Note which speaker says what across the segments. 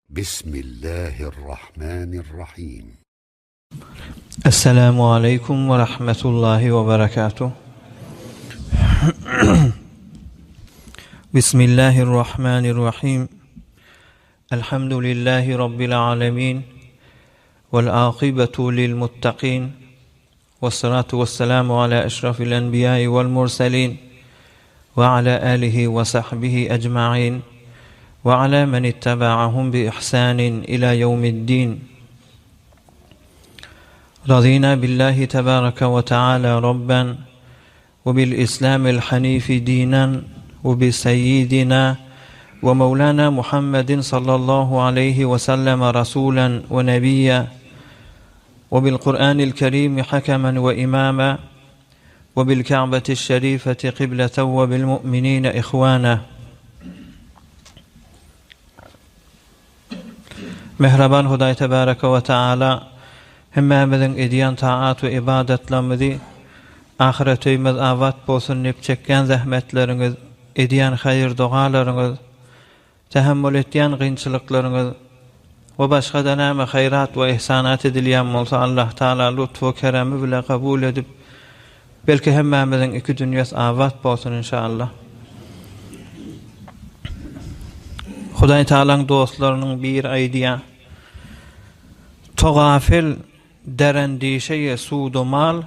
Speaker 1: Bismillahirrahmanirrahim.
Speaker 2: Esselamu aleýkum we rahmetullahi we berekatuh. Bismillahirrahmanirrahim. Elhamdülillahi Rabbil alemin. Vel akibatu lil muttaqin. Vessalatu vesselamu ala eşrafil enbiýai vel murselin. Ve ala alihi ve sahbihi ecmain. Ve ala men ittaba'ahum bi ihsanin ila yevmiddin. Razina billahi tebaraka ve teala Rabben ve bil İslamil hanifi dinen ve bi seyyidina ve mevlana Muhammedin sallallahu aleyhi ve sellem rasulen ve nebiyye ve bil Kur'anil Kerim hakemen ve imama ve bil Ka'beti şerifeti kıbleten ve bil mu'minine ihwana. Mähriban Hudaý Tebareke we Teala hemmämiziň edýän taat we ybadatlarymyzy ahyret öýümiz abat bolsun diýip çekýän zähmetleriňiz, edýän haýyr-dogalaryňyz, tähemmül etýän kynçylyklaryňyz we başga-da näme haýrat we ihsanat edilýän bolsa Allah Taala lutf we keremi bile kabul edip Belki hemmämiziň iki dünýesi abat bolsun inşallah. Hudaý Tagalaň dostlarynyň biri aýdýar, Togafil derendişeýe sudu mal,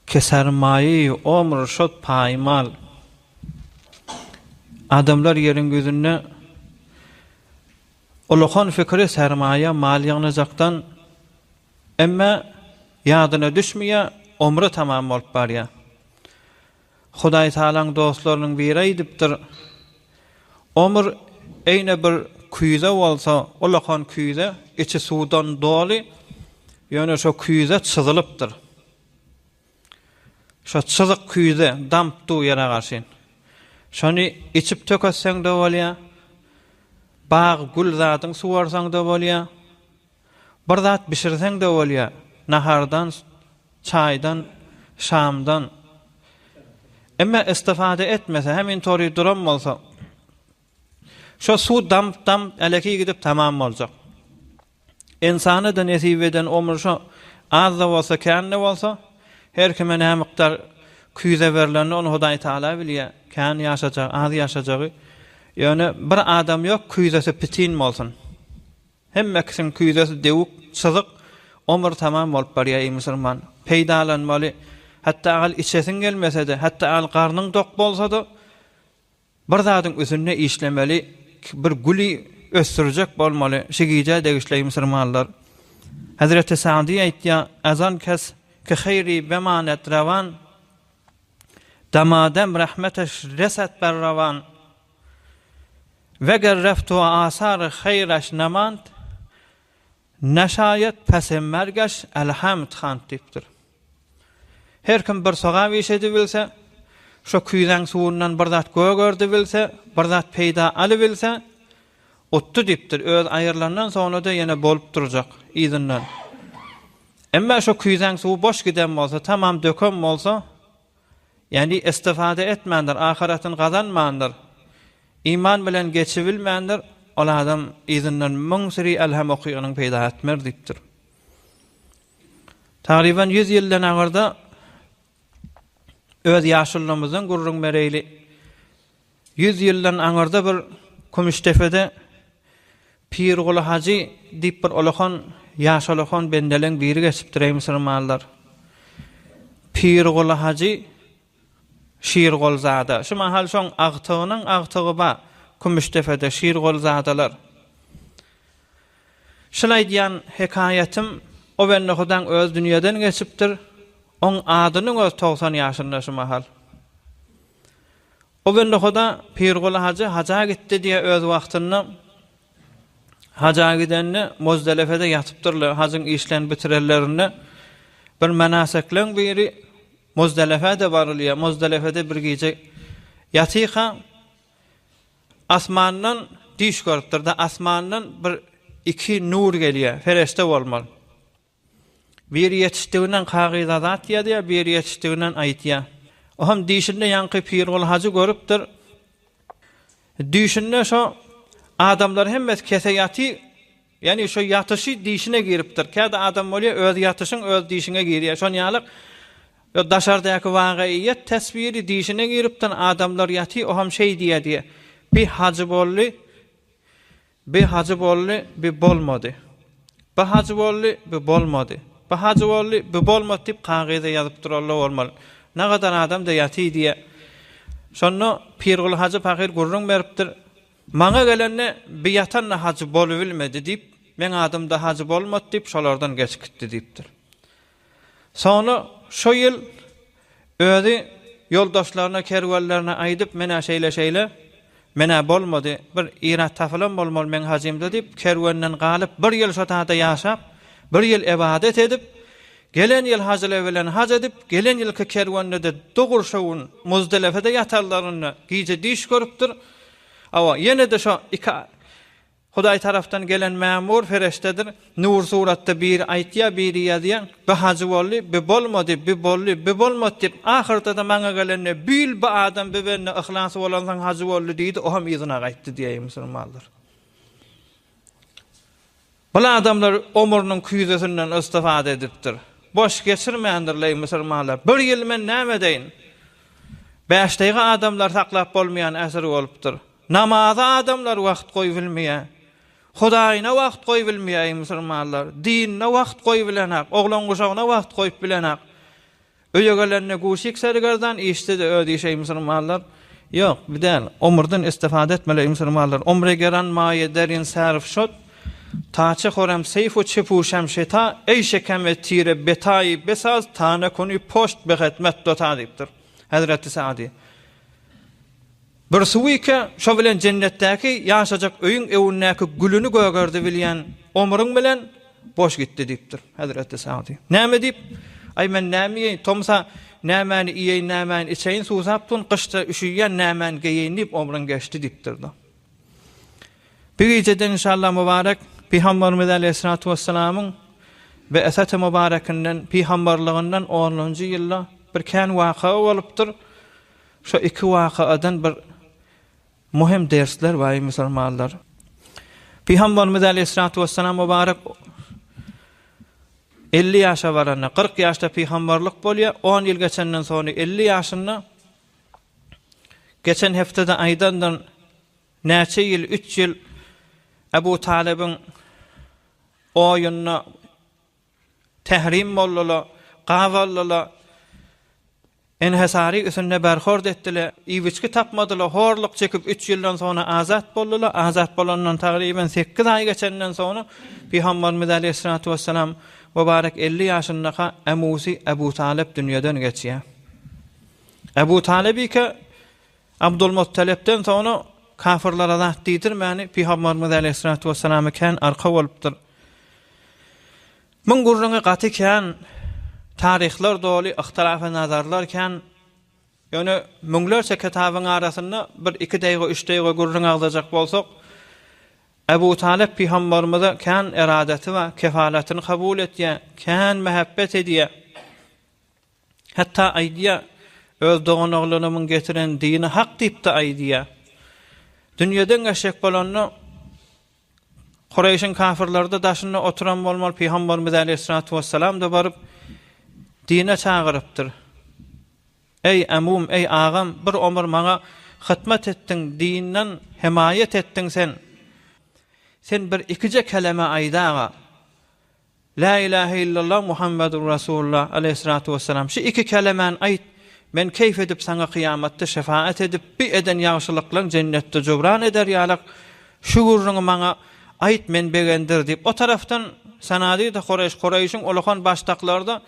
Speaker 2: Ke sermaýeýi omr şod paýmal. Adamlar ýeriň ýüzünde ulakan fikri sermaýa mal ýygnajakdan Emme ýadyna düşmeýär, omry tamam bolup barýar. Hudaý Tagalaň dostlarynyň biri aýdypdyr, Omur eýne bir küýze bolsa, ulakan küýze, içi suwdan doly, ýöne şo küýze çyzylypdyr. Şo çyzyk küýze damp dur ýere garşyn. Şony içip töketseň-de bolýar, bag, gül zadyň suwarsaň-da bolýar. Bir zat bişirseň-de bolýar, nahardan, çaýdan, şamdan. Emma istifade etmese, hemin tory duran bolsa, şo suw damp-damp äleki gidip tamam boljak. Ynsana-da nesip eden omur şo, az-da bolsa, kän-de bolsa, her kime nä mukdar küýze berlenini ony Hudaý Tagala bilýär, kän ýaşajagy, az ýaşajagy. Ýöne bir adam ýok küýzesi pitin bolsun. Hemmekisiň küýzesi döwük, çyzyk, omur tamam bolup barýar eý musulman. Peýdalanmaly. Hatda agal içesiň gelmesede, hatda agal garnyň dok bolsada bir zadyň üsünde işlemeli, bir güli ösdürjek bolmaly. Şu gijä degişli eý musulmanlar. Hezreti Sa'dy aýtýar, Azan kes ki haýri bemanet rewan, damadem rahmeteş reset ber rewan. Weger reftu asary haýraş namant, Neşaýet pese mergeş elhamd hant diýipdir. Her kim bir sogap iş edibilse, şo küýzäň suwundan bir zat gögerdibilse, bir zat peýda alybilse, utdy diýipdir. Öz aýrylandan soňra-da ýene bolup durjak yzyndan. Emma şo küýzäň suwy boş giden bolsa, tamam döken bolsa, Ýagny istifade etmändir, ahyretini gazanmandyr, iman bilen geçibilmändir, ol adam yzyndan müň süri Elham okyganyň peýda etmer diýipdir. Tagryban ýüz ýyldan aňyrda öz ýaşulymyzdan gürrüň bereýli. Ýüz ýyldan aňyrda bir Kümüşdepede Pirguly hajy diýip bir ulakan, ýaş ulakan bendeleň biri geçipdir, eý musulmanlar. Pirguly hajy Şirgolzada. Şu mahal şoň agtygynyň agtygy bar Kümüşdepede, Şirgolzadalar. Şul aýdýan hekaýatym o bende hudaň özi dünýeden geçipdir. Oň adynyň özi 90 ýaşynda şu mahal. O bende huda Pirguly hajy haja gitdi diýe öz wagtynda haja gidende Muzdelefede ýatypdyrlar. Hajyň işlerini bitirenlerinde bir menasekleň biri Muzdelefä-de barylýar. Muzdelefede bir gije ýatyka asmandan düýş görüpdir-de, asmandan bir iki nur gelýär, pereşte bolmaly. Biri ýetişdiginden kagyza zat ýazýar, biri ýetişdiginden aýtýar. O hem düýşünde ýaňky Pirguly hajy görüpdir. Düýşünde şo Adamlar hemmesi kese ýaty, ýagny şo ýatyşy dişine giripdir. Käde adam bolýar, öz ýatyşyň öz dişiňe girýär. Şon ýalyk daşardaky wagaýyýet teswiri dişine giripdir. Adamlar ýaty, o hem şeý diýýär diýýär. Bi hajy boldy, Bi hajy boldy, bi bolmady. Bi hajy boldy, bi bolmady. Bi hajy boldy, bi bolmady diýip kagyza ýazyp durarlar bolmaly. Nagadar adam-da ýaty diýýär. Şonda Pirguly hajy pahyr gürrüň beripdir. Maňa gelende bi ýatan-da hajy bolubilmedi diýip, meň adym-da hajy bolmady diýip, şolardan geçip gitdi diýipdir. Soňra şo ýyl özi ýoldaşlaryna, kerwenlerine aýdyp, men-ä şeýle-şeýle, men-ä bolmady, bir irat tapylan bolmaly meň hajymda diýip, kerwenden galyp, bir ýyl şo taýda ýaşap, bir ýyl ybadat edip, gelen ýyl hajylar bilen haj edip, gelen ýylky kerwende-de dogry şo gün Muzdelefede ýatanlarynda gije düýş görüpdir. Hawa, ýene-de şo iki Hudaý tarapdan gelen mämur pereşdedir. Nur suratda biri aýtýar, biri ýazýar. Bi hajy boldy, bi bolmady, bi boldy, bi bolmady diýip, ahyrda-da maňa gelende, Büýl bi adam bi bende yhlasy bolansoň hajy boldy diýdi, o hem yzyna gaýtdy diýeýin musulmanlar. Bul adamlar omurnyň küýzesinden istifada edipdir. Boş geçirmändirleý musulmanlar. Bir ýyl men näme edeýin? Bäşdeýga adamlar saklap bolmaýan äsir bolupdyr. Namaza adamlar wagt goýubilmeýär. Hudaýyna wagt goýubilmeýär eý musulmanlar. Dinine wagt goýubilenak, oglan-guşagyna wagt goýup bilenak. Öýe gelende guşik sergezdan, işde-de öz işi eý musulmanlar. Ýok, bu däl. Omurdan istifada etmeli eý musulmanlar. Omre geran maýe derin sarf şot, taçe horem seýf u çe puşem şeta, eý şekeme tire betaýy besaz, tane kony poşt behetmet dota diýipdir. Hezreti Saadi. Bir suwyka şo bilen jennetdäki ýaşajak öýüň öwündäki gülüni gögerdi bilýän omruň bilen boş gitdi diýipdir Hezreti Sagdy. Näme diýip? Aý men näme iýeýin, tomsa nämäni iýeýin, nämäni içeýin, suwsap durun, gyşda üşüýän nämäni geýeýin diýip omruň geçdi diýipdir-de. Bir gijede inşallah mübarek Pygamberimiz aleýhissalatu wessalamyň be'seti mübarekinden, pygamberliginden onunjy ýylda bir kän waka bolupdyr. Şo iki wakadan bir muhim dersler bar eý musulmanlar. Pygamberimiz aleýhissalatu wessalam mübarek 50 ýaşa baranda, 40 ýaşda pygamberlik bolýar, 10 ýyl geçenden soňra 50 ýaşynda geçen hepdede aýdandan näçe ýyl, 3 ýyl Ebu Talybyň oýunda Tährim boldular, gabaldylar, Enhesary üstünde berhord etdiler, iýip-içgi tapmadylar, horluk çekip üç ýyldan soňra azat boldular, azat bolandan tagryban sekiz aý geçenden soňra Pygamberimiz aleýhissalatu wessalam mübarek 50 ýaşyndaka Emusy Ebu Talyp dünýeden geçýär. Ebu Talyp ike Abdulmuttalipden soňra kafyrlara zat diýdirmäni Pygamberimiz aleýhissalatu wessalama kän arka bolupdyr. Muň gürrüňi gaty kän, taryhlar doly, yhtylafy nazarlar kän. Ýöne müňlerçe kitabyň arasynda bir iki daýga, üç daýga gürrüň agzajak bolsak, Ebu Talyp pygamberimize kän eradaty bar, kefalatyny kabul etýär, kän mähebbet edýär. Hatda aýdýar, öz doganoglanymyň getiren dini hak diýip-de aýdýar. Dünýeden geçjek bolanda, Kureýşiň kafyrlary-da daşynda oturan bolmaly, Pygamberimiz aleýhissalatu wessalam-da baryp, dine çagyrypdyr. Eý, ämum, eý, agam, bir omur maňa hytmat etdiň, dinden hemaýat etdiň sen. Sen bir ikije keleme aýdaga. Lä ilähe illallah Muhammedur Rasulullah aleýhissalatu wessalam şu iki kelemäni aýt, men keýf edip saňa kyýamatda şefaat edip bi eden ýagşylyklaň jennetde jubran eder ýalak şu gürrüňi maňa aýt men begendir diýip o tarapdan Sanadida Kureýş Kureýşiň ulakan başdaklaryda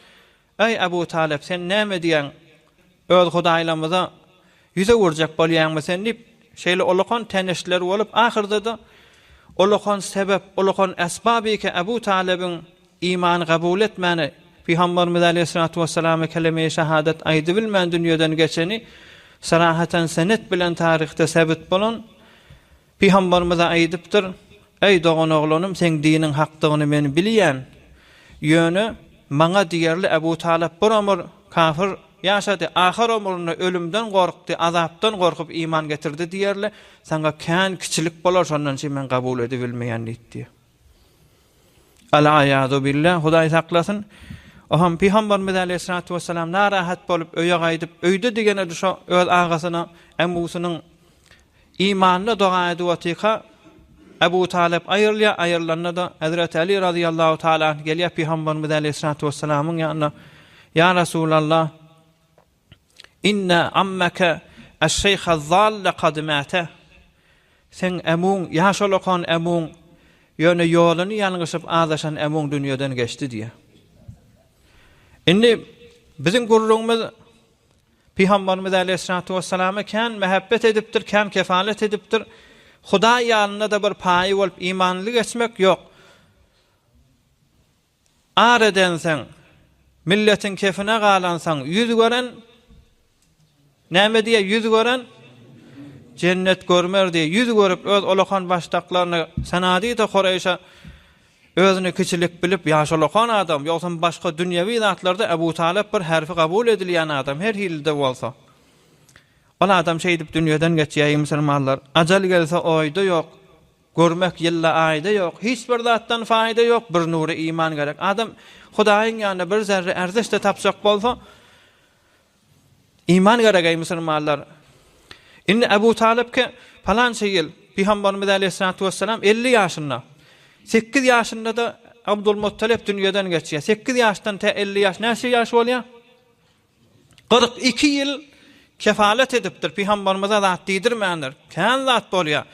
Speaker 2: Eý Abu Talyp sen näme edýäň öz hudaýlarymyza ýüz öwürjek bolýaňmy sen diýip şeýle ulakan täneşler bolup ahyrda-da ulakan sebep ulakan esbap eke Abu Talybyň imany kabul etmäni Pygamberimiz aleýhissalatu wessalama keleme-i şahadat aýdybilmän dünýeden geçeni sarahatan senet bilen taryhda sebit bolan Pygamberimize aýdypdyr, Eý, doganoglanym, seň diniň hakdygyny men bilýän. Ýöne, maňa diýerli Ebu Talyp bir ömür kafir. ýaşady, ahyr ömründe ölümden gorkdy, azapdan gorkup iman getirdi diýerler, saňa kän kiçilik bolar, şondan üçin men kabul edibilmeýän diýdi diýýär. Al-aýazu billah, Hudaý saklasyn. Oham Pygamberimiz aleýhissalatu wessalam narahat bolup öýe gaýdyp, öýde diýene şo öz agasyna, Emusynyň imanyna doga edip otyka, Ebu Talyp aýrylýar, aýrylanda-da Hezreti Ali razyýallahu taala anh gelýär Pygamberimiz aleýhissalatu wessalamyň ýanyna, Ýa Resulallah, Inne ammeke eş-şeýhe-zalle kad mäte. Seň ämuň, ýaş olakan ämuň, ýöne ýoluny ýalňyşyp azaşan ämuň dünýeden geçdi diýýär. Indi biziň gürrüňimiz Pygamberimiz aleýhissalatu wessalama kän mähebbet edipdir, kän kefalet edipdir. Hudaý ýanynda-da bir paýy bolup imanly geçmek ýok. Ar edenseň, milletiň kefine galansaň, ýüz gören, näme diýýär, ýüz gören, jennet görmer diýýär. Ýüz görüp, öz olakan başdaklaryny Sanadide Kureýşe özüni kiçilik bilip, ýaş olakan adam, ýogsam başga dünýewi zatlarda Ebu Talyp bir herfi kabul edilýän adam, her hili-de bolsa. Ol adam şeýdip dünýeden geçýär, eý musulmanlar. Ajal gelse oýda ýok. Görmek ýylda aýda ýok, hiç bir zatdan faýda ýok, bir nury iman gerek. Adam Hudaýyň ýanynda bir zerre ärzeş-de tapjak bolsa, iman gerek eý musulmanlar. Indi Ebu Talyp ki, palança ýyl, Pygamberimiz aleýhissalatu wessalam 50 ýaşynda, 8 ýaşynda-da Abdulmuttalip dünýeden geçýär. 8 ýaşdan tä 50 ýaş näçe ýaş bolýar? 42 ýyl kefalet edipdir, pygamberimize zat diýdirmändir. Kän zat bolýar.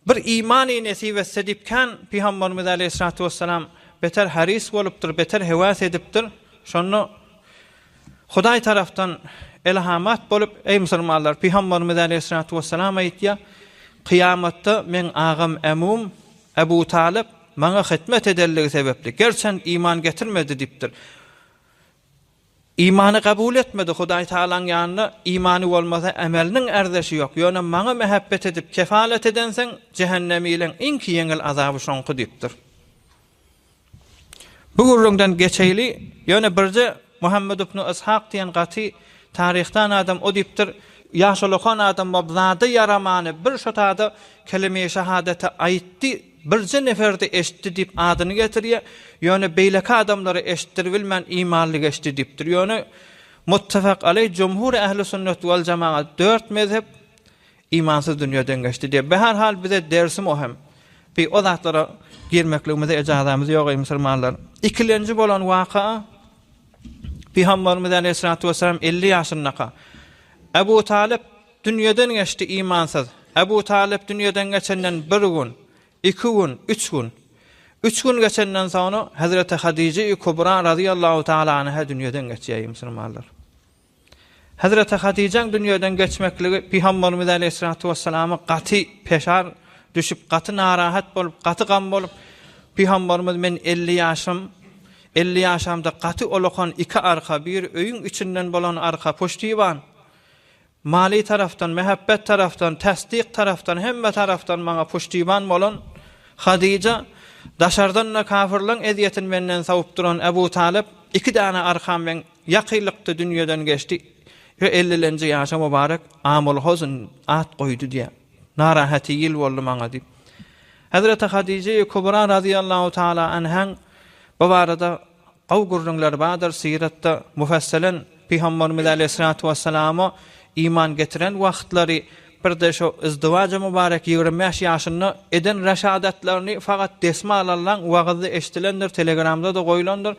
Speaker 2: Bir imany nesip etse diýip kän pygamberimiz aleýhissalatu wessalam beter haris bolupdyr, beter hewes edipdir. Şonda Hudaý tarapdan elhamat bolup, eý musulmanlar, pygamberimiz aleýhissalatu wessalam aýtýar, kyýamatda meň agam Ämum, Ebu Talyp maňa hytmet edenligi sebäpli, gerçem iman getirmedi diýipdir. Imany kabul etmedi Hudaý Tagalaň ýanynda imany bolmasa ämeliniň ärzeşi ýok ýöne maňa mähebbet edip kefalet edenseň jähennemileň iňki ýeňil azaby şoňky diýipdir. Bu gürrüňden geçeýli ýöne birje Muhammed ibn Yshak diýen gaty taryhdan adam o diýipdir ýaşulakan adam bolup zada ýaramany bir şo tada kelime-i şehadeti aýtdy Birje nefer-de eşitdi diýip adyny getirýär, ýöne beýleki adamlara eşitdiribilmän imanly geçdi diýipdir. Ýöne muttefak aleý jumhur ähli sünnet wal jemaat dört mezhep imansyz dünýeden geçdi diýýär. Behar hal bize dersi muhim. Bi o zatlara girmekligimize ejazamyz ýok eý musulmanlar. Ikilenji bolan waka Pygamberimiz aleýhissalatu wessalam 50 ýaşyndaka Ebu Talyp Dünýeden geçdi imansyz. Ebu Talyp dünýeden geçenden bir gün, iki gün, üç gün. Üç gün geçenden soňra Hezreti Hadije-i Kubra razyýallahu taala anha dünýeden geçýär eý musulmanlar. Hezreti Hadijaň dünýeden geçmekligi Pygamberimiz aleýhissalatu wessalama gaty peşar düşüp, gaty narahat bolup, gaty gam bolup, Pygamberimiz men 50 ýaşym, 50 ýaşamda gaty ulakan iki arka, bir öýüň içinden bolan arka, puştiban, Maly tarapdan, mähebbet tarapdan, täsdik tarapdan, hemme tarapdan maňa puştiban bolan Hadyja, daşardan-da kafyrlaň ezýetini menden sowup duran Ebu Talyp, iki däne arkam meň ýakynlykda dünýeden geçdi we ellilenji ýaşa mübarek Amul Huzn at goýdy diýýär. Narahaty ýyl boldy maňa diýip. Hezreti Hadyja-i Kubra razyýallahu taala anhaň bu barada Gowy gürrüňler bardyr syratda mufassalen Pygamberimiz aleýhissalatu wessalama iman getiren wagtlary birde şo izdiwaja mübarek 25 ýaşynda eden reşadatlaryny fakat desmal allaň wagyzda eşdilendir telegramda-da goýulandyr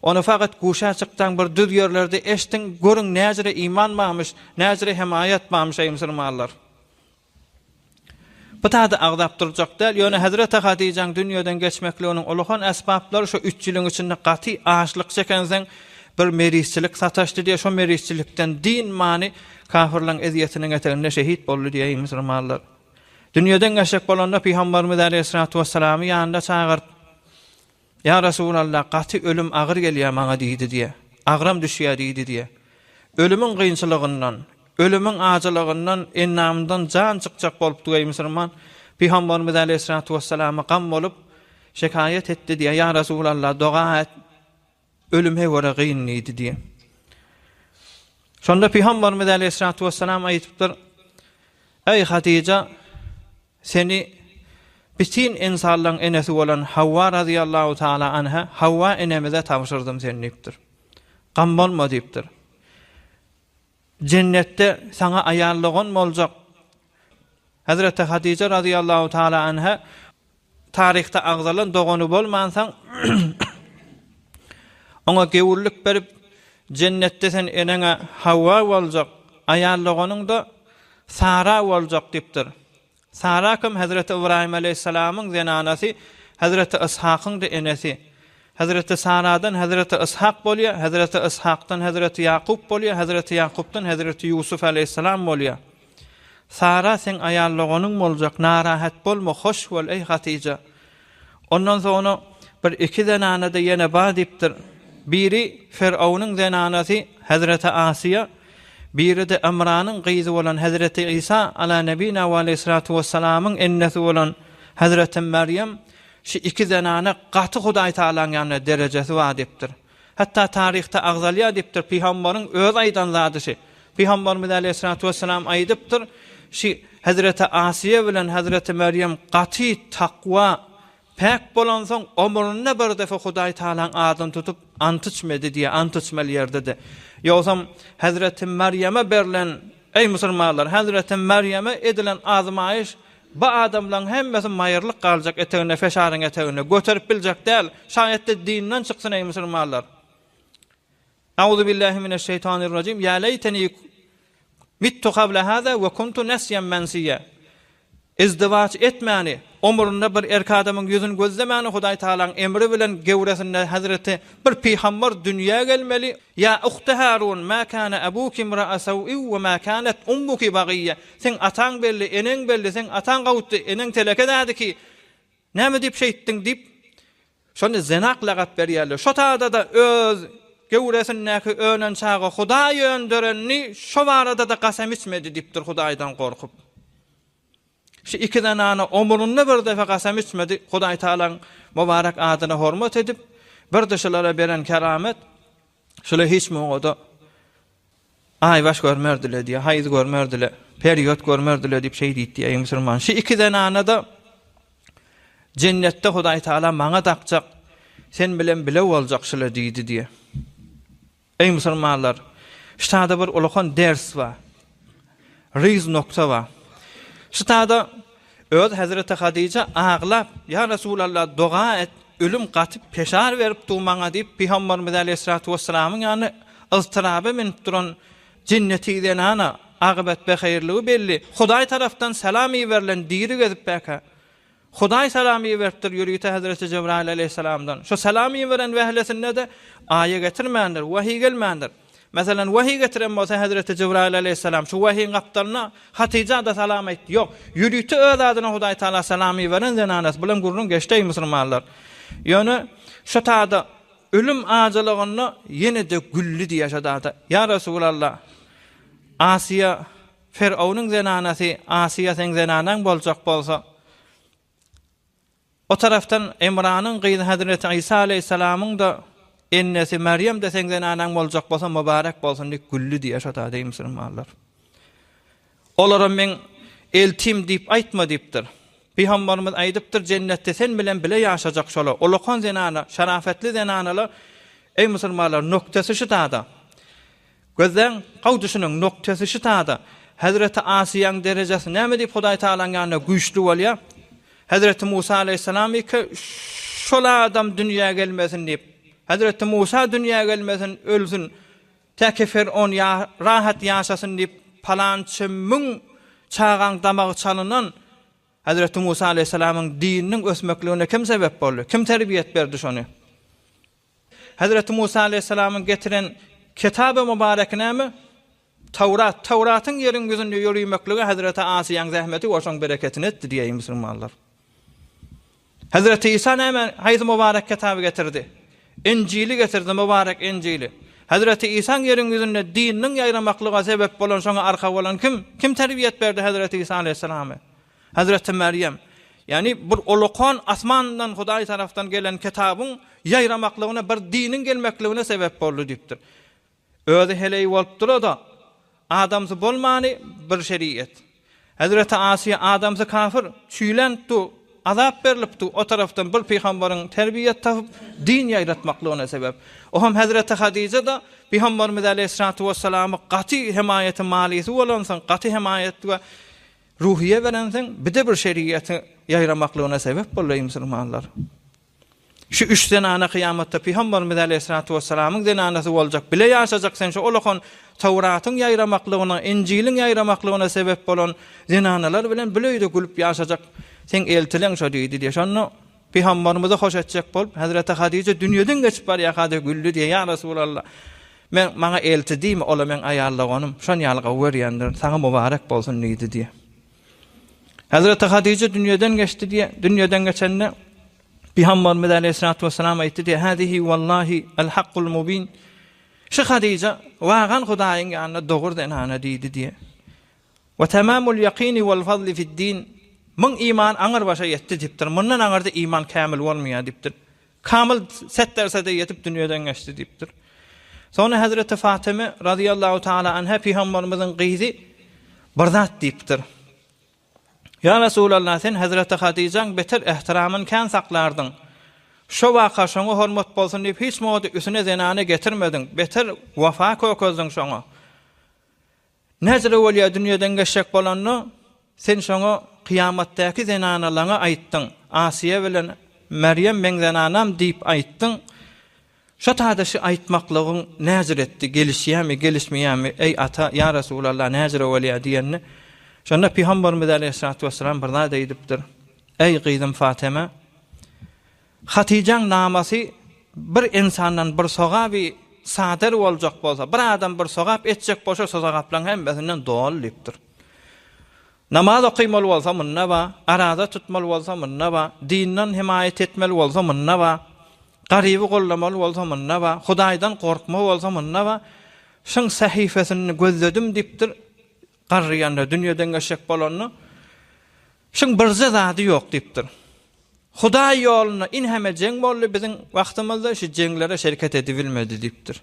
Speaker 2: ony fakat guşa çyksaň bir düz ýerlerde eşdiň görüň näjire iman barmyş näjire hemaýat barmyş eý musulmanlar. Bu zady agzap durjak däl, ýöne Hezreti Hadyjaň dünýeden geçmekliginiň uluhan esbaplary şo üç ýylyň içinde gaty açlyk çekensoň bir merisçilik sataşdy diýýär, şo merisçilikden dynmany kafyrlaryň ezýetiniň eteginde şehit boldy diýýär, eý musulmanlar. Dünýeden geçjek bolanda Pygamberimiz aleýhissalatu wessalamy ýanyna çagyryp, Ýa Resulallah, gaty ölüm agyr gelýär maňa diýdi diýýär. Agram düşýär diýdi diýýär. Ölümiň kynçylygyndan, ölümiň ajylygyndan endamyndan jan çykjak bolupdy eý musulman. Pygamberimiz aleýhissalatu wessalama gam bolup, şekaýat etdi diýýär. Ýa Resulallah, doga et, ölüm heýwere gyn diýdi diýýär. Şonda Pygamberimiz aleýhissalatu wessalam aýdypdyr, Eý Hatyja, seni bitin ynsanlaryň enesi bolan Hawa razyýallahu taala anha, Hawa enemize tabşyrdym seni diýipdir. Gam bolma diýipdir. Jennetde saňa aýal dogan boljak Hezreti Hatyja razyýallahu taala anha Taryhda agzalan dogany bolmansoň, oňa gewürlik berip, Jennetde sen eneňe Hawa boljak, aýal doganyň-da Sara boljak diýipdir. Sara kim? Hezreti Ybraýym aleýhissalamyň zenanasy, hezreti Yshakyň-da enesi. Hezreti Saradan hezreti Yshak bolýar, hezreti Yshakdan hezreti Ýakup bolýar, hezreti Ýakupdan hezreti Ýusuf aleýhissalam bolýar. Sara seň aýal doganyň boljak, narahat bolma, hoş bol, eý Hatyja. Ondan soňra bir iki zenana-da ýene bar diýipdir. Biri Ferownyň zenanasy Hezreti Asyýa, biri-de Ymranyň gyzy bolan Hezreti Isa ala nebina we aleýhissalatu wessalamyň ennesi bolan Hezreti Merýem, şu iki zenana gaty Hudaý Tagalaň ýanynda derejesi bar diýipdir. Hatda taryhda agzalýar diýipdir, pygambaryň özi aýdan zady şi. Pygambarymyz aleýhissalatu wessalam aýdypdyr, şi Hezreti Asyýa bilen Hezreti Merýem gaty takwa, päk bolansoň omründe bir defa Hudaý Tagalaň adyny tutup ant içmedi diýýär, ant içmeli ýerde-de. Ýogsam Hezreti Merýeme berlen, eý musulmanlar, Hezreti Merýeme edilen azmaýyş Bu adamlaň hemmesi maýyrlyk galjak eteginde feşaryň eteginde göterip biljek däl şaýatda dinden çyksyn eý musulmanlar. Auzubillahi mineşşeýtanirrajim ýa leýteni mittu kabla hada we kuntu nesýen mensiýa. Izdiwaç etmäni, omründe bir erk adamyň ýüzüni gözlemäni Hudaý Tagalaň emri bilen gewresinde Hezreti bir pygambar dünýä gelmeli, Ýa uhte Harun, ma kana abuki imra'a saw'iw we ma kanat ummuki bagiyya. Seň ataň belli, eneň belli, seň ataň gawutdy, eneň teleke dädiki. Näme diýip şeýtdiň diýip, şony zenak lagap berýärler. Şo taýda-da öz göwresindäki önen çaga Hudaý önderenini şo barada-da gasam içmedi diýipdir Hudaýdan gorkup. Şu iki zenana omründe bir depe kasam içmedi, Hudaý Tagalaň mubarek adyna hormat edip, bir-de şulara beren keramet, şular hiç muňa-da aýbaş görmerdile diýýär, haýz görmerdile, periýot görmerdile diýip şeý diýdi diýýär, eý musulman. Şu iki zenana-da jennetde Hudaý Tagala maňa dakjak, sen bilen bile boljak şular diýdi diýýär. Eý musulmanlar! Ştada bir ulakan ders bar. Ryz nokta bar. Ştada öz Hezreti Hadyja aglap, Ýa Resulallah doga et, ölüm gaty peşar berip dur maňa diýip Pygamberimiz aleýhissalatu wessalamyň ýanyna yztyraba münüp duran jenneti zenana, agybet behaýyrlygy belli, Hudaý tarapdan salam iberilen diri gezip bäkä. Hudaý salam iberipdir ýörite Hezreti Jebraýyl aleýhissalamdan. Şo salam iberen wehlesinde-de aýa getirmändir, wahyý gelmändir. Meselem, wahyý getiren bolsa Hezreti Jebraýyl aleýhissalam şu wahyýyň gapdalyna Hatyja-da salam aýtdy. Ýok, ýörite öz adyna Hudaý Tagala salam iberen zenanasy bilen gürrüň geçdi-eý musulmanlar. Ýöne şo tada ölüm ajylygynda ýene-de güldi diýýär şo tada. Ýa Resulallah, Asyýa Ferownyň zenanasy Asyýa seň zenanaň boljak bolsa, o tarapdan Imranyň gyzy Hezreti Isa aleýhissalamyň-da ennesi Merýem-de seň zenanaň boljak bolsa, mübarek bolsun diýip güldi diýýär şo taýda musulmanlar. Olara meň eltim diýip aýtma diýipdir. Pygamberimiz aýdypdyr, jennetde sen bilen bile ýaşajak şolar, ulakan zenana, şerafetli zenanalar, eý musulmanlar, noktasy şu tada. Gözläň, gowy düşüniň, noktasy şu tada. Hezreti Asyýaň derejesi näme diýip Hudaý Tagalaň ýanynda güýçli bolýar? Hezreti Musa aleýhissalam ike şol adam dünýä gelmesin diýip, Hezreti Musa dünýä gelmesin, ölsün, täki Fer'on ýa rahat ýaşasyn diýip, palança müň çagaň damagy çalynan Hezreti Musa aleýhissalamyň dininiň ösmekligine kim sebäp boldy? Kim terbiýet berdi şony? Hezreti Musa aleýhissalamyň getiren Kitaby Mübareki näme? Tawrat. Tawratyň ýeriň ýüzünde ýörimekligi Hezreti Asyýaň zähmeti we şoň bereketini etdi diýeýin musulmanlar. Hezreti Isa näme, haýsy mübarek kitaby getirdi? Injili getirdi, mübarek Injili. Hezreti Isaň ýeriň ýüzünde dininiň ýaýramaklyga sebep bolan, şoňa arka bolan kim? Kim terbiýet berdi Hezreti Isa aleýhissalamy? Hezreti Merýem, ýagny bir ulakan asmandan Hudaý tarapdan gelen kitabyň ýaýramaklygyna, bir diniň gelmekligine sebäp boldy diýipdir. Özi heleý bolup dura-da. Adamsy bolmany bir şeriat. Hezreti Asyýa adamsy kafir, çüýlenipdi, azap berlipdi, o tarapdan bir pygambaryň terbiýet tapyp, din ýaýratmaklygyna sebäp. Ohem hezreti Hadyja-da pygambarymyz aleýhissalatu wessalamy gaty hemaýaty malysy bolansoň, gaty hemaýat we ruhyýe berensoň, bir-de bir şeriaty ýaýramaklygyna sebäp boldy eý musulmanlar. Şu üç zenana kyýamatda Pygamberimiz aleýhissalatu wessalamyň zenanasy boljak, bile ýaşajak sen şu olakan Tawratyň ýaýramaklygyna, Injiliň ýaýramaklygyna sebep bolan zenanalar bilen bile öýde gülüp ýaşajak seň eltileň şo diýdi diýe. Şonda Pygamberimizi hoş etjek bolup, Hezreti Hadyja dünýeden geçip barýarka-da güldi diýe, Ýa Resulallah, men maňa elti diýme, ol-a meň aýal doganym, şon ýaly gowy görýändirin, saňa mubarek bolsun diýdi diýe. Hezreti Hadyja dünýeden geçdi diýe, dünýeden geçende Pygamberimiz aleýhissalatu wessalam aýtdy diýe, Hâzihi wallahi el-hakkul mubin. Şu Hadyja wagan Hudaýyň ýanynda dogry zenana diýdi diýe. We tamamul ýakini wal fazli fid-din. Muň iman aňyr başa ýetdi diýipdir. Mundan aňyrda iman kämil bolmaýar diýipdir. Kamyl set dersede ýetip dünýeden geçdi diýipdir. Soňra Hezreti Fatyma razyýallahu taala anha pygamberimiziň gyzy bir zat diýipdir. Ýa Resulallah sen Hezreti Hadyjaň beter ehtiramyny kän saklardyň. Şo waka şoňa hormat bolsun diýip hiç mody üsüne zenany getirmediň. Beter wafa kökezdiň şoňa. Näzire bolýa dünýeden geçjek bolanda sen şoňa kyýamatdaky zenanalaňa aýtdyň. Asyýa bilen Merýem meň zenanam diýip aýtdyň. Şo tada şy aýtmaklygyň näzir etdi, gelişýämi, gelişmeýämi, eý ata, ýa Resulallah, näzire bolýa diýende, şonda Pygamberimiz aleýhissalatu wessalam bir zat aýdypdyr, Eý gyzym Fateme, Hatyjaň namasy bir ynsandan bir sogaby sadyr boljak bolsa, bir adam bir sogap etjek bolsa, şo sogaplaryň hemmesinden doly diýipdir. Namaz okymaly bolsa munda ba, araza tutmaly bolsa munda ba, dinden hemaýat etmeli bolsa munda ba, garyby goldamaly bolsa munda ba, Hudaýdan gorkma bolsa munda ba. Şuň sahyfesini gözledim diýipdir, garryýanda, dünýeden geçjek bolanda. Şuň birje zady ýok diýipdir. Hudaý ýolunda inheme jeň boldy biziň wagtymyzda şu jeňlere şereket edibilmedi diýipdir.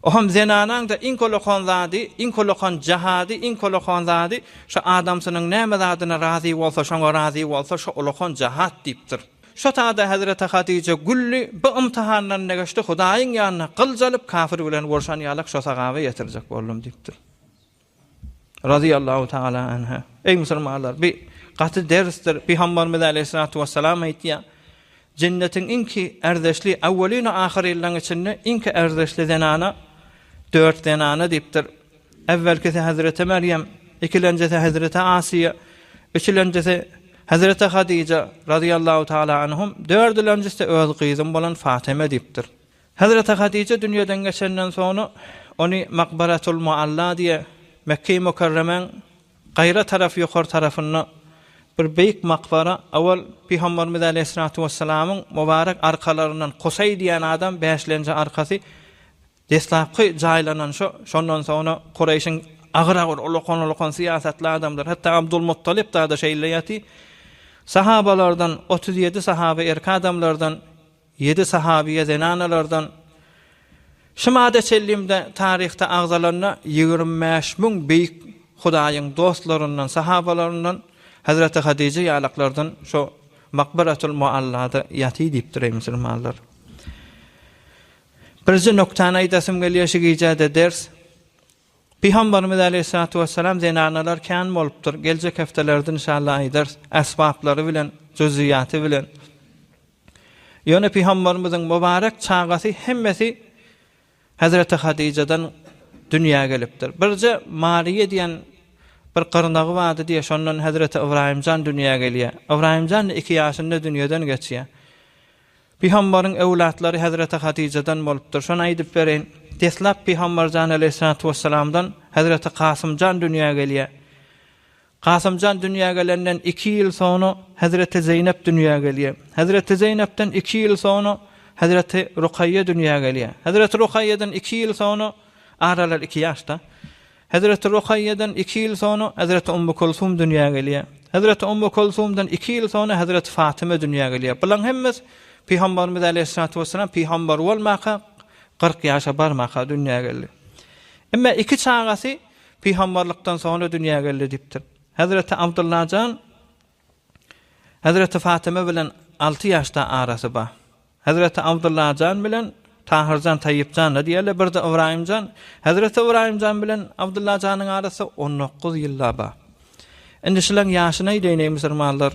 Speaker 2: Oham zenanaň-da iň kolakan zady, iň kolakan jahady, iň kolakan zady şo adamsynyň näme zadyna razy bolsa şoňa razy bolsa şo ulakan jahat diýipdir. Şo tada Hezreti Hatyja güldi, bu ymtyhandan-da geçdi, Hudaýyň ýanynda gylyç alyp kafir bilen urşan ýalak şo sagaba ýetirjek boldum diýipdir. Razyýallahu taala anha. Eý musulmanlar, bi gaty dersdir. Pygamberimiz aleýhissalatu wessalam aýtýar, Jennetiň iňki ärdeşli, awwelin we ahyryllaň içinde iňki ärdeşli zenana dört zenana diýipdir. Äwwelkisi Hezreti Merýem, ikilenjisi Hezreti Asiýa, üçülenjisi Hezreti Hadyja razyýallahu taala anhum, dördülenjisi-de öz gyzym bolan Fatyma diýipdir. Hezreti Hadyja dünýeden geçenden soňra ony Makbaratul Mualla diýe Mekge-i Mükerremäň gaýra tarap ýokary tarapynda bir beýik makbara owal Pygamberimiz aleýhissalatu wessalamyň mubarek arkalaryndan Kusaý diýen adam bäşlenji arkasy deslapky jaýlanan şo şondan soňra Kureýşiň agyr-agyr ulakan-ulakan syýasatly adamlary hatda Abdulmuttalyp da-da şeýle ýaty sahabalardan 37 sahaba erkek adamlardan Ýedi sahabyýa zenanalardan Şu mada çenlimde taryhda agzalanda 25 müň beýik Hudaýyň dostlaryndan, sahabalaryndan, Hezreti Hadyja ýalaklardan şo Makberatul Muallada ýaty diýipdir eý musulmanlar. Birje noktany aýdasym gelýär şu gijede ders. Pygamberimiz aleýhissalatu wessalam zenanalar kän bolupdyr. Geljek hepdelerde inşallah aýdarys esbaplary bilen, jüzüýaty bilen. Ýöne Pygamberimiziň mübarek çagasy hemmesi Hezreti Hadyjadan dünýä gelipdir. Birje Mariýe diýen bir gyrnagy bardy diýe, şondan Hezreti Ybraýymjan dünýä gelýär. Ybraýymjan 2 ýaşynda dünýeden geçýär. Pygamberiň öwlatlary Hezreti Hadyjadan bolupdyr. Şony aýdyp bereýin. Deslap Pygamberjan aleýhissalatu wessalamdan Hezreti Kasymjan dünýä gelýär. Kasymjan dünýä gelenden iki ýyl soňra Hezreti Zeýnep dünýä gelýär. Hezreti Zeýnepden iki ýyl soňra Hezreti Rukaýýa dünýä gelýär. Hezreti Rukaýýadan iki ýyl soňra, aralar iki ýaşda, Hezreti Rukaýýadan iki ýyl soňra Hezreti Ummu Kulsum dünýä gelýär. Hezreti Ummu Kulsumdan iki ýyl soňra Hezreti Fatyma dünýä gelýär. Bularyň hemmesi Pygamberimiz aleýhissalatu wessalam pygamber bolmaka, 40 ýaşa barmaka dünýä geldi. Emma iki çagasy. pygamberlikden soňra dünýä geldi diýipdir. Hezreti Abdylla jan Hezreti Fatyma bilen alty ýaşda arasy bar. Hezreti Abdylla jan bilen Tahyr jan, Taýýyp jan-da diýerler, bir-de Ybraýym jan. Hezreti Ybraýym jan bilen Abdylla janyň arasy 19 ýyl-da bar. Indi şulaň ýaşyny aýdaýyn, eý musulmanlar.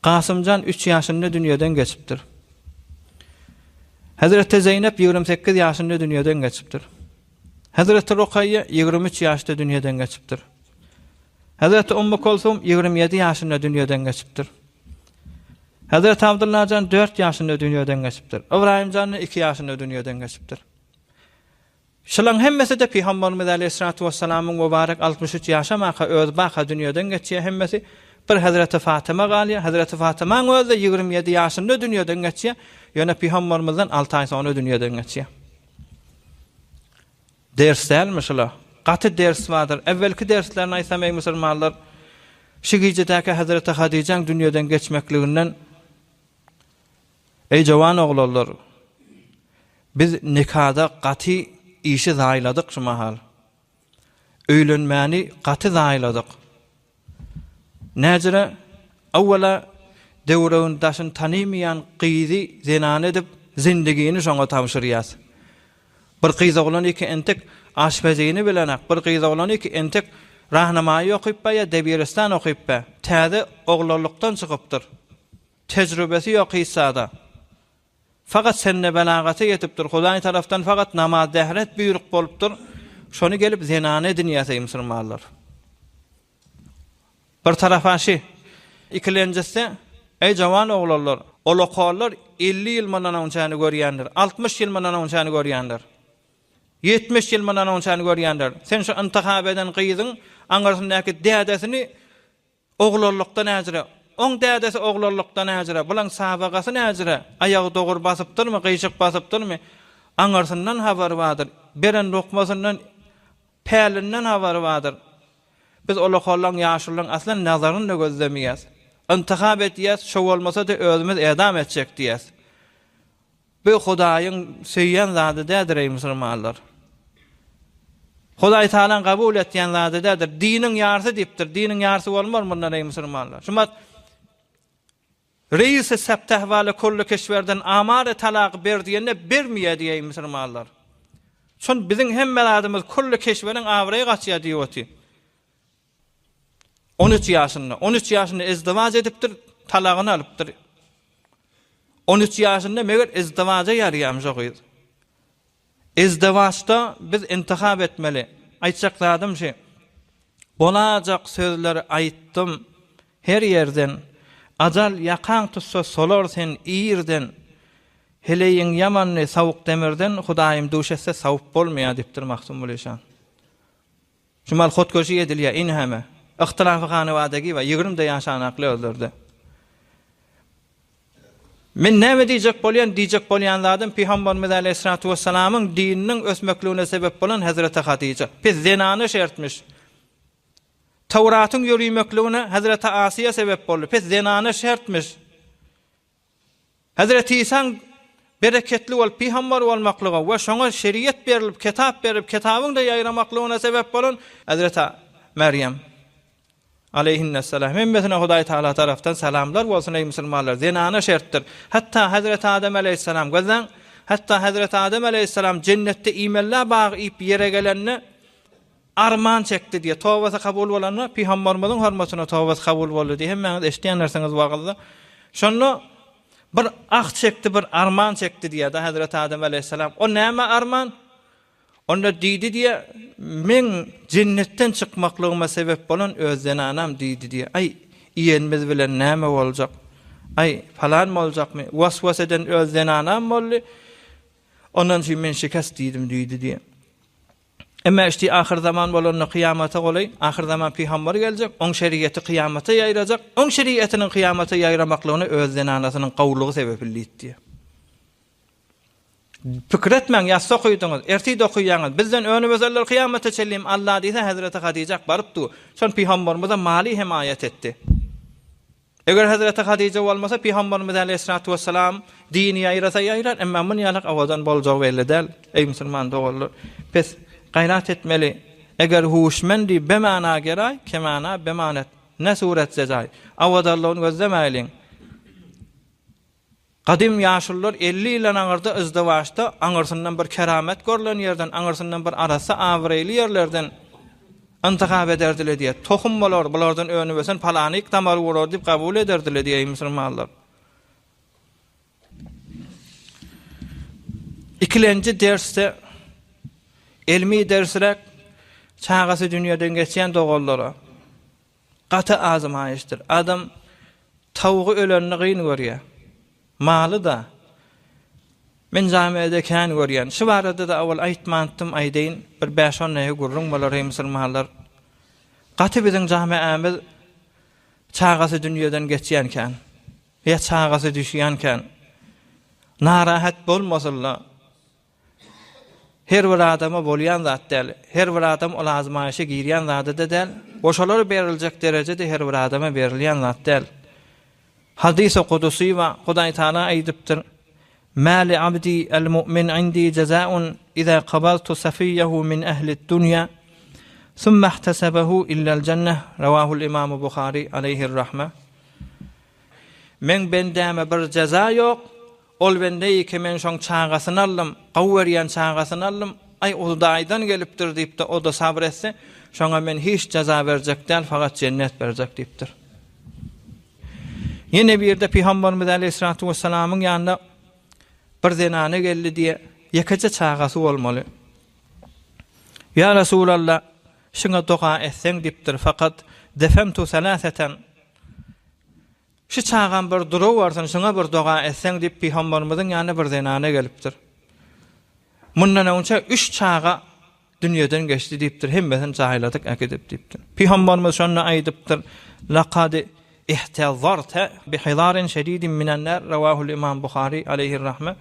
Speaker 2: Kasym jan üç ýaşynda dünýeden geçipdir. Hezreti Zeýnep 28 ýaşynda dünýeden geçipdir. Hezreti Rukaýýa 23 ýaşda dünýeden geçipdir. Hezreti Ummu Kulsum 27 ýaşynda dünýeden geçipdir. Hezreti Abdylla jan 4 ýaşynda dünýeden geçipdir. Ybraýym jan 2 ýaşynda dünýeden geçipdir. Şulaň hemmesi-de Pygamberimiz aleýhissalatu wessalamyň mübarek 63 ýaşamaka özi baka dünýeden geçýär hemmesi. Bir Hezreti Fatyma galýar. Hezreti Fatymaň özi-de 27 ýaşynda dünýeden geçýär. Ýöne Pygamberimizden 6 aý soňra dünýeden geçýär. Ders dälmi şula? Gaty ders bardyr. Äwwelki derslerini aýtsam eý musulmanlar, şu gijedäki Hezreti Hadyjaň dünýeden geçmekliginden Eý jowan oglanlar, biz nikada gaty işi zaýladyk şu mahal. Öýlenmäni gaty zaýladyk. Näjire, Owwala döwregini daşyny tanymaýan gyzy zenan edip, zindigini şoňa tabşyrýas. Bir gyz oglan iki entek aşpezini bilenak, bir gyz oglan iki entek rahnamaýy okyp ba ýa debiristan okyp ba, täze oglanlykdan çykypdyr. Tejrübesi ýok hiç zada. Fakat sende belagata ýetipdir, Hudaý tarapdan fakat namaz-dähret buýruk bolupdyr, şony gelip zenana edinýäs eý musulmanlar. Bir tarapa şi, ikilenjisi, eý jawan oglanlar, ol okallar 50 ýyl mundan onçany görýändir, 60 ýyl mundan onçany görýändir. 70 ýyl mundan onçany görýändir. Sen şu intihap eden gyzyň aňyrsyndaky dädesini Oglanlykda näjire? Oň dädesi oglanlykda näjire? Bulaň sabagasy näjire? Aýagy dogry basypdyrmy, gyşyk basypdyrmy? Aňyrsyndan habary bardyr. Beren lukmasyndan, pälinden habary bardyr. Biz ol-okollaň, ýaşululaň aslan nazaryny-da gözlemeýäs. Intihap edýäs, şo bolmasa-da özümiz edam etjek diýýäs. Bu Hudaýyň söýýän zady däldir, eý musulmanlar. Hudaý Tagalaň kabul etýän zady däldir. Diniň ýarsy diýipdir. Diniň ýarsy bolmaz mundan eý musulmanlar. Şumat Reisi septehwaly kulli keşwerden amary talagy ber diýende bermeýär diýeý musulmanlar. Şon biziň hemme zadymyz kulli keşweriň abraýy gaçýar diýip otyr. 13 ýaşynda, 13 ýaşynda izdiwaç edipdir, talagyny alypdyr. 13 ýaşynda meger izdiwaja ýarýarmyş o gyz. Izdiwaçda biz intihap etmeli. Aýtjak zadym şu. Bolajak sözleri aýtdym her ýerden. Ajal ýakaň tutsa solar sen irden. Heleýiň ýamanyny sowuk demirden Hudaýym duş etse sawup bolmaýar diýipdir Magtymguly şa. Şu mal hotköşi edilýär inheme. Yhtylafy hanywadagi bar, ýigrimde ýaşanakly özlerde. Men näme diýjek bolýan, diýjek bolýan zadym Pygamberimiz aleýhissalatu wessalamyň dininiň ösmekligine sebep bolan Hezreti Hatyja. Pes zenana şertmiş. Tawratyň ýörümekligine Hezreti Asyýa sebep boldy. Pes zenana şertmiş. Hezreti Isaň bereketli bolup pygamber bolmaklyga we şoňa şeriat berilip, kitap berip, kitabyň-da ýaýramaklygyna sebep bolan Hezreti Merýem aleýhinessalam. Hemmesine Hudaý Tagala tarapdan salamlar bolsun eý musulmanlar. Zenana şertdir. Hatda Hezreti Adem aleýhissalam gözläň, hatda Hezreti Adem aleýhissalam jennetde iýmellä bag iýip ýere gelende Arman çekdi diýýär. Tobasy kabul bolanda, pygamberimiziň hormatyna tobasy kabul boldy diýýär. Hemmäňiz eşidýändirsiňiz wagyzda. Şonda bir ah çekdi, bir arman çekdi diýýär-de Hezreti Adem aleýhissalam. O näme arman? Onda diýdi diýýär, meň jennetden çykmaklygyma sebep bolan öz zenanam diýdi diýýär. Aý, iýenimiz bilen näme boljak? Aý, palan boljakmy? Was-was eden öz zenanam boldy. Ondan üçin men şikest diýdim diýdi diýýär. Emma işdi ahyrzaman bolanda kyýamata golaý, ahyrzaman pygamber geljek, oň şeriýeti kyýamata ýaýrajak, oň şeriýetiniň kyýamata ýaýramaklygyna öz zenanasynyň gowulygy sebepli diýdi. Pikir etmäň, ýatsa okydyňyz, ertir-de okaýaňyz, bizden önüp ösenler kyýamata çenlim Alla diýse Hezreti Hadyjak baryp dur. Şon pygamberimize maly hemaýat etdi. Eger Hezreti Hadyja bolmasa, Pygamberimiz aleýhissalatu wessalam dini ýaýrasa ýaýrar, emma muny ýalak owadan boljagy belli däl. Eý musulman doganlar, pes gaýrat etmeli. Eger huşmendi bemana geraý, kemana bemanet, ne suret zejaý. Awadanlygyny gözlemäýliň. Gadym ýaşulular 50 ýyldan aňyrda yzdawaçda aňyrsyndan bir keramet görlen ýerden, aňyrsyndan bir arassa abraýly ýerlerden intihap ederdiler diýýär. Tohum bolar, bulardan önüp ösen palanyk damary bolar diýip kabul ederdiler diýýär musulmanlar. Ikilenji dersde elmi dersräk çagasy dünýeden geçýän doganlara gaty azmaýyşdyr. Adam tawugy ölenini gyn görýär. Maly-da. Men jamiada kän görýän. Şu barada-da owal aýtmantdym, aýdaýyn. Bir bäş-on näge gürrüň bolar, eý musulmanlar. Gaty biziň jamiämiz çagasy dünýeden geçýän kän. Ýa çagasy düşýän kän. Narahat bolmasynlar. Her bir adama bolýan zat däl. Her bir adam ol azmaýyşa girýän zady-da däl. Goşalar beriljek dereje-de her bir adama berilýän zat däl. Hadysy kudusy bar, Hudaý Taala aýdypdyr, Mä li abdi el-mu'min indi jezaun iza kabaltu safiýehu min ehli-d-dunýa, summa ihtasabahu illel-jenneh, Rawahul Imamu Buhary aleýhir-rahme. Meň bendäme bir jeza ýok, Ol bende ki men şoň çagasyny aldym, gowy görýän çagasyny aldym, aý Hudaýdan gelipdir diýipdir, o-da sabyr etse, şoňa men hiç jaza berjek däl, fakat jennet berjek diýipdir. Ýene birde Pygamberimiz aleýhissalatu wessalamyň ýanyna bir zenana geldi diýe, ýekeje çagasy bolmaly. Ýa Resulallah, şuňa doga etseň diýipdir, fakat defentu selaseten. Şu çagam bir durubersin, şuňa bir doga etseň diýip, pygamberimiziň ýanyna bir zenana gelipdir. Mundan öňçe üç çaga dünýeden geçdi diýipdir, hemmesini jaýladyk äkidip diýipdir. Pygamberimiz şonda aýdypdyr, Lakad ihtazarta bihizarin şedidin minen nar, rawahul imam Buhary aleýhir rahme.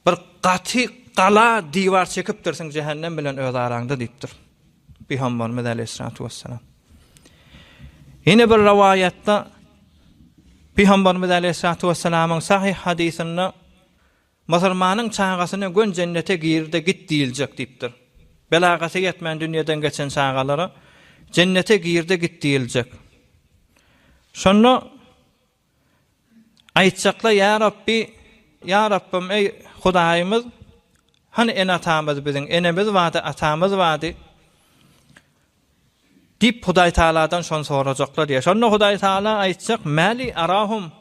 Speaker 2: Bir gaty gala diwar çekipdirsiň jähennem bilen öz araňda diýipdir. Pygamberimiz aleýhissalatu wessalam. Ýene bir rowaýatda Pygamberimiz aleýhissalatu wessalamyň sahyh hadysynda musulmanyň çagasyna gön jennete gir-de git diýiljek diýipdir. Belagaty ýetmän dünýeden geçen çagalara jennete gir-de git diýiljek. Şonda Aýtjaklar, Ýa Rabbi, Ýa Rabbym, eý, Hudaýymyz, hany ene-atamyz biziň, enemiz bardy, atamyz bardy? Diýip, Hudaý Tagaladan şony sorajaklar diýýär. Şonda Hudaý Tagala aýtjak, Mäli arahum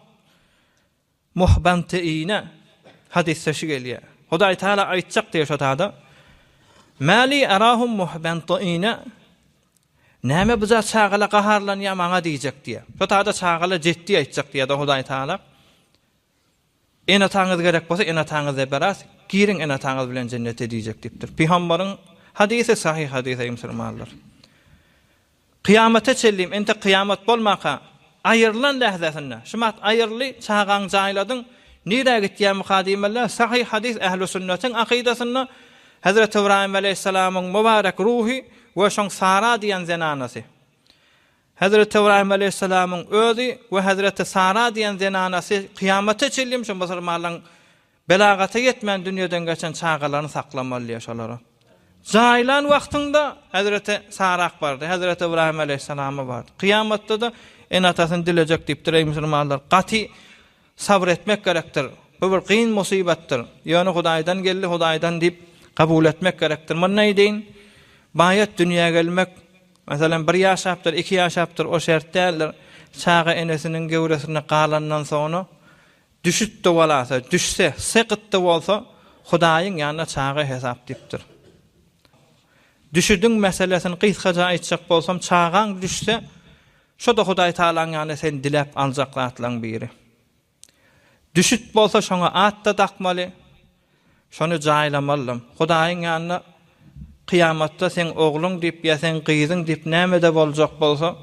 Speaker 2: muhbantiine. Hadysda şu gelýär. Hudaý Tagala aýtjak diýýär şo tada. Mäli arahum muhbantiine. Näme bu zat çagala gaharlanýar maňa diýjek diýýär. Şo taýda çagala jetdi aýtjak diýýär-de Hudaý Tagala. Ene-ataňyz gerek bolsa ene-ataňyzda beras, giriň ene-ataňyz bilen jennete diýjek diýipdir. Pygambaryň hadysy sahyh hadys eý musulmanlar. Kyýamata çenlim entek kyýamat bolmaka aýrylan lähzesinde, şumat aýryldy, çagaňy jaýladyň, nirä gitýärmika diýmeliler, sahyh hadys ähli sünnetiň akydasynda Hezreti Ybraýym aleýhissalamyň mübarek ruhy we şoň Sara diýen zenanasy. Hezreti Ybraýym aleýhissalamyň özi we hezreti Sara diýen zenanasy kyýamata çenli şu musulmanlaryň belagata ýetmän dünýeden geçen çagalaryny saklamaly diýýär şolara. Jaýlan wagtyňda hezreti Sarak bardy, hezreti Ybraýym aleýhissalama bardy. Kyýamatda-da ene-atasyny dilejek diýipdir, eý musulmanlar, gaty Sabyr etmek gerekdir. Bu bir kyn musybatdyr. Ýöne Hudaýdan geldi, Hudaýdan diýip kabul etmek gerekdir. Muny nädeýin? Baýat dünýä gelmek, meselem, bir ýaşapdyr, iki ýaşapdyr, o şert däldir. Çaga enesiniň göwresinde galandan soňra düşüt-de bolasa, düşse, sekyt-da bolsa, Hudaýyň ýanynda çaga hesap diýipdir. Düşüdiň meselesini gysgaça aýtjak bolsam, çagaň düşse, Şo-da Hudaý Tagalaň ýanynda sen diläp aljak zatlaň biri. Düşüt bolsa şoňa at-da dakmaly, şony jaýlamalydam. Hudaýyň ýanynda kyýamatda seň ogluň diýip ýa seň gyzyň diýip näme-de boljak bolsa,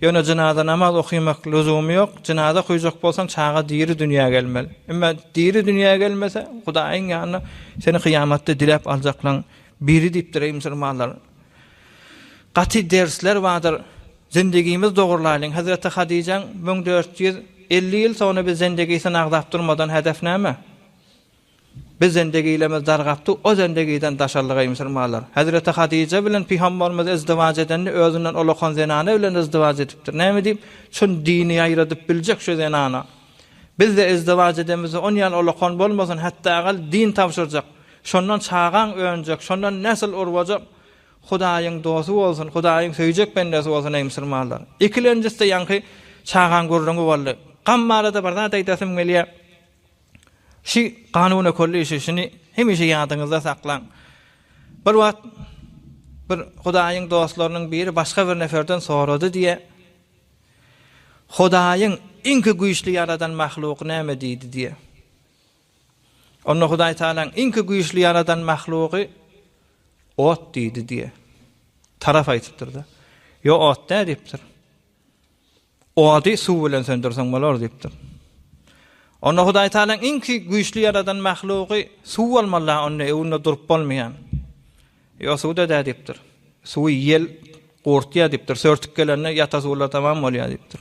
Speaker 2: ýöne jynaza namaz okymak lüzumy ýok, jynaza okuýjak bolsaň çaga diri dünýä gelmeli. Emma diri dünýä gelmese, Hudaýyň ýanynda seni kyýamatda diläp aljaklaň biri diýipdir, eý musulmanlar. Gaty dersler bardyr. Zendigimiz dogurlaýlyň. Hezreti Hadyjaň 1450 ýyl soňra biz zendigisini agzap durmadan hedef näme? Biz zendegilerimiz dargapdy, o zendegiden daşarlygaý musulmanlar. Hezreti Hadyja bilen Pygamberimiz izdiwaç edende özünden ulakan zenana bilen izdiwaç edipdir. Näme diýip? Şun dini ýaýradyp biljek şu zenana. Biz-de izdiwaç edemizde on ýaly ulakan bolmasyn, hatda agal din tabşyrjak, şondan çagaň önjek, şondan nesil urwajak Hudaýyň dosty bolsun, Hudaýyň söýjek bendesi bolsun eý musulmanlar. Ikilenjisi-de ýaňky çagaň gürrüňi boldy. Gam barada bir zat aýdasym gelýär. Şi kanuna kölli işi şuny hemişe ýadyňyzda saklaň. Bir wagt bir Hudaýyň dostlarynyň biri başga bir neferden sorady diýe. Hudaýyň iňki güýçli ýaradan mahluky näme diýdi diýe. Onda Hudaý Tagalaň iňki güýçli ýaradan mahlugy ot diýdi diýe. Tarap aýtypdyr-da. Ýo ot däl diýipdir. Ody suw bilen söndürseň bolar diýipdir. Onda Hudaý Tagalaň iňki güýçli ýaradan mahlugy suw bolmaly-da, onda öwünde durup bolmaýan. Ýo suw-da däl diýipdir. Suwy ýel gurtýar diýipdir. Sörtük gelende ýata suwlar tamam bolýar diýipdir.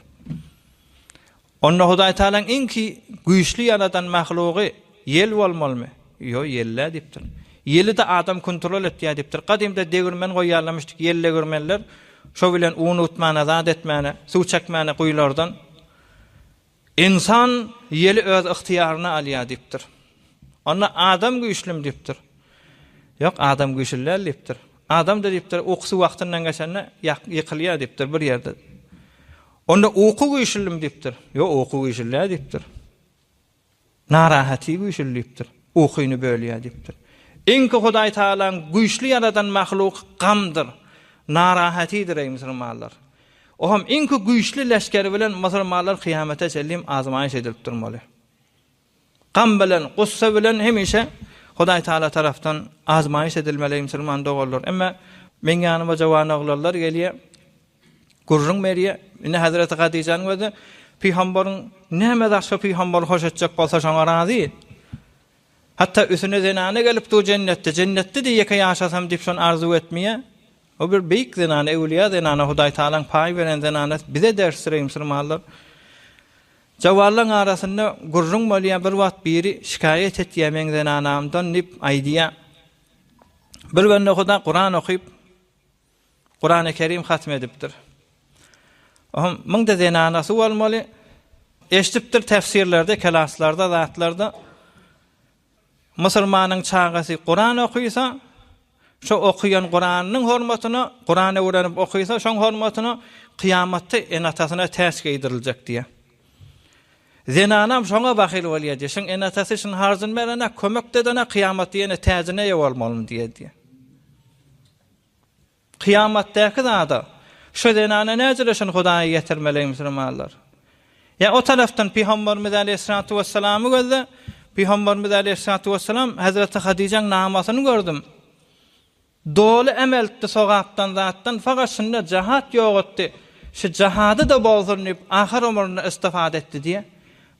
Speaker 2: Onda Hudaý Tagalaň iňki güýçli ýaradan mahlugy ýel bolmalymy? Ýo, ýel däl diýipdir. Ýeli-de adam kontrol etýär diýipdir. Gadymda degirmen goýýarlarmyşdyk, ýel degirmenler. Şo bilen un utmana, zat etmäne, suw çekmäne guýulardan. Ynsan ýeli öz ygtyýaryna alýar diýipdir. Onda adam güýçlimi diýipdir. Ýok, adam güýçli däl diýipdir. Adam-da diýipdir, ukusy wagtyndan geçende ýykylýar diýipdir bir ýerde. Onda uky güýçlimi diýipdir. Ýok, uky güýçli däl diýipdir. Narahaty güýçli diýipdir. Ukyny bölýär diýipdir. Iňki Hudaý Tagalaň güýçli ýaradan mahluky gamdyr, narahatydyr eý musulmanlar. O hem iňki güýçli leşgeri bilen musulmanlar kyýamete çenli azmaýyş edilip durmaly. Gam bilen, gussa bilen hemişe Hudaý Tagala tarapdan azmaýyş edilmeli eý musulman doganlar. Emma meň ýanyma jowan oglanlar gelýär. Gürrüň berýär. Ine Hezreti Hadyjanyň özi pygambaryň näme zatsa pygambary hoş etjek bolsa şoňa razy. Hatda üsüne zenana gelip dur jennetde, jennetde-de ýeke ýaşasam diýip şony arzuw etmeýär. O bir beýik zenana, öwlüýä zenana, Hudaý Tagalaň paý beren zenanasy bize dersdir eý musulmanlar. Jawallaň arasynda gürrüň bolýar, bir wagt biri şikaýat etýär meň zenanamdan diýip aýdýar. Bir bende Huda Kuran okyp, Kurany Kerim hatm edipdir. Ohm muňda zenanasy bolmaly. Eşidipdir tefsirlerde, kelaslarda, zatlarda. Musulmanyň çagasy Kuran okysa, şo okaýan Kuranynyň hormatyna, Kuran öwrenip okysa, şoň hormatyna kyýamatda ene-atasyna täç geýdiriljek diýýär. Zenanam şoňa bahyl bolýar diýýär. Şoň ene-atasy şuny harjyny berene, kömek de edene, kyýamatda ýene täjine eýe bolmalymy diýýär diýýär. Kyýamatdaky zada, şu zenana näjele şuny Hudaýa ýetirmeli musulmanlar? Ýa o tarapdan Pygamberimiz aleýhissalatu wessalamy gözle, Pygamberimiz aleýhissalatu wessalam Hezreti Hadyjaň namasyny gördüm. Doly emeltdi sogapdan zatdan, fakat şunda jahat ýok etdi. Şu jahady-da bolsun diýip ahyr ömründe istifade etdi diýe.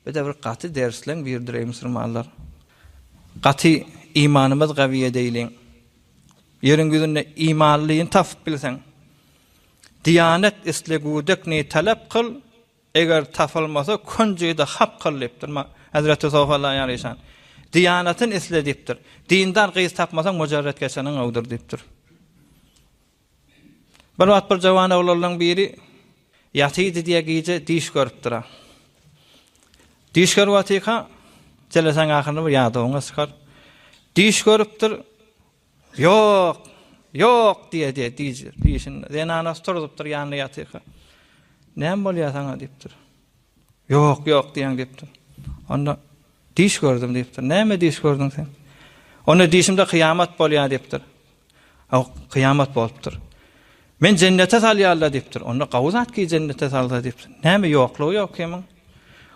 Speaker 2: Bu-da bir gaty dersleň biridir eý musulmanlar. Gaty imanymyz gawy edeýliň. Ýeriň ýüzünde imanlyny tapyp bilseň, Diýanet isle gudekni talap kyl, eger tapylmasa künjide hap kyl diýipdir. Hezreti Sofa Allaýar işan. Diýanatyn isle diýipdir. Dindar gyz tapmasaň mujarret geçeniň gowudyr diýipdir. Bir wagt bir jawan oglanlaryň biri ýatydy diýe gije düýş görüpdir. Düýş görüp otyka, jelesäň ahyrynda bir ýadawyňa çykar. Düýş görüpdir. Ýok, ýok diýe diýe diýjir. Düýşünde zenanasy turuzupdyr ýanynda ýatyka. Näme bolýar saňa diýipdir. Ýok, ýok diýen diýipdir. Onda düýş gördüm diýipdir. Näme düýş gördüň sen? Onda düýşümde kyýamat bolýar diýipdir. Aw, kyýamat bolupdyr. Men jennete salýarlar diýipdir. Onda gawy zat ki jennete salsa diýipdir. Näme ýoklugy ýok kimiň?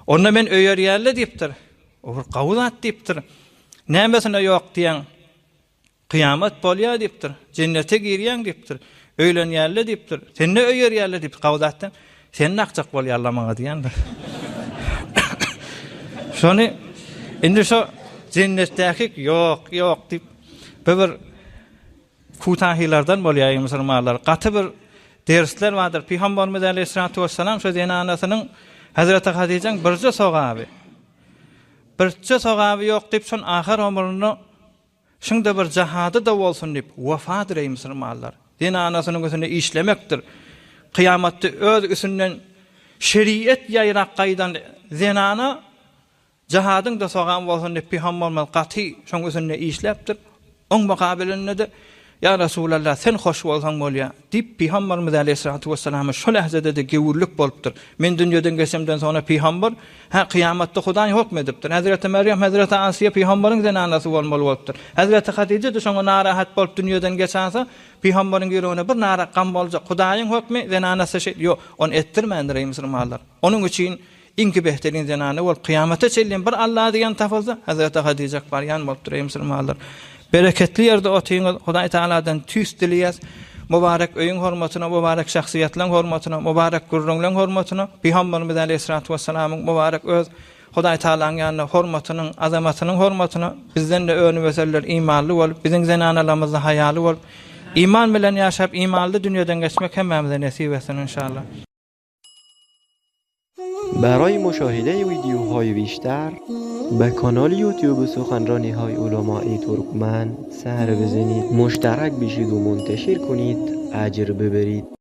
Speaker 2: Onda men öýerýärler diýipdir. O bir gawy zat diýipdir. Nämesine ýok diýen? Kyýamat bolýar diýipdir. Jennete girýäň diýipdir. Öýlenýärler diýipdir. Sende öýerýärler diýipdir. Gawy zat diýen. Sen nakjak bolýarlar maňa diýendir. Şony indi şo jennetdäki ýok, ýok diýip bu bir kutahylardan bolýar eý musulmanlar. Gaty bir dersler bardyr. Pygamberimiz aleýhissalatu wessalam şo zenanasynyň Hazreti Hadyjaň birje sogaby. Birçe sogaby ýok diýip şon ahyr ömründe şuňda bir jahady-da bolsun diýip wefadyr eý musulmanlar. Zenanasynyň üstünde işlemekdir. Kyýamatda öz üstünden şeriat ýaýrap gaýdan zenana Jahadyň-da sogan bolsun diýip pygamberimiz gaty şoň üstünde işläpdir. Oň mukabelinde-de, Ýa Resulallah, sen hoş bolsaň bolýar, diýip, pygamberimiz aleýhissalatu wesselama şo lähzede-de gewürlik bolupdyr. Men dünýeden geçemden soňra pygamber, hä, kyýamatda Hudaý hokm edipdir. Hezreti Merýem, hezreti Asyýa pygamberiň zenanasy bolmaly bolupdyr. Hezreti Hatyja-da şoňa narahat bolup dünýeden geçansa, pygamberiň ýüregine bir nara gam boljak. Hudaýyň hokmy, zenanasy şeý, ýok, ony etdirmändir, eý musulmanlar. Onuň üçin Iňki behterin zenany bolup kyýamata çenlem bir Alla diýen tapylsa, Hezreti Hadyjak barýan bolupdyr, eý musulmanlar. Bereketli ýerde otyňyz, Hudaý Tagaladan tüýs dileýäs. Mubarek öýüň hormatyna, mubarek şahsyýetleň hormatyna, mubarek gürrüňleň hormatyna, Pygamberimiz aleýhissalatu wessalamyň mubarek öz Hudaý Tagalaň ýanynda hormatynyň, azamatynyň hormatyna bizden-de önüp ösenler imanly bolup, biziň zenanalarymyz-da haýaly bolup, iman bilen ýaşap, imanly dünýeden geçmek hemmämize nesip etsin, inşallah.
Speaker 3: برای مشاهده ویدیوهای بیشتر به کانال یوتیوب سخنرانی های علمای ترکمن سر بزنید مشترک بشید و منتشر کنید اجر ببرید.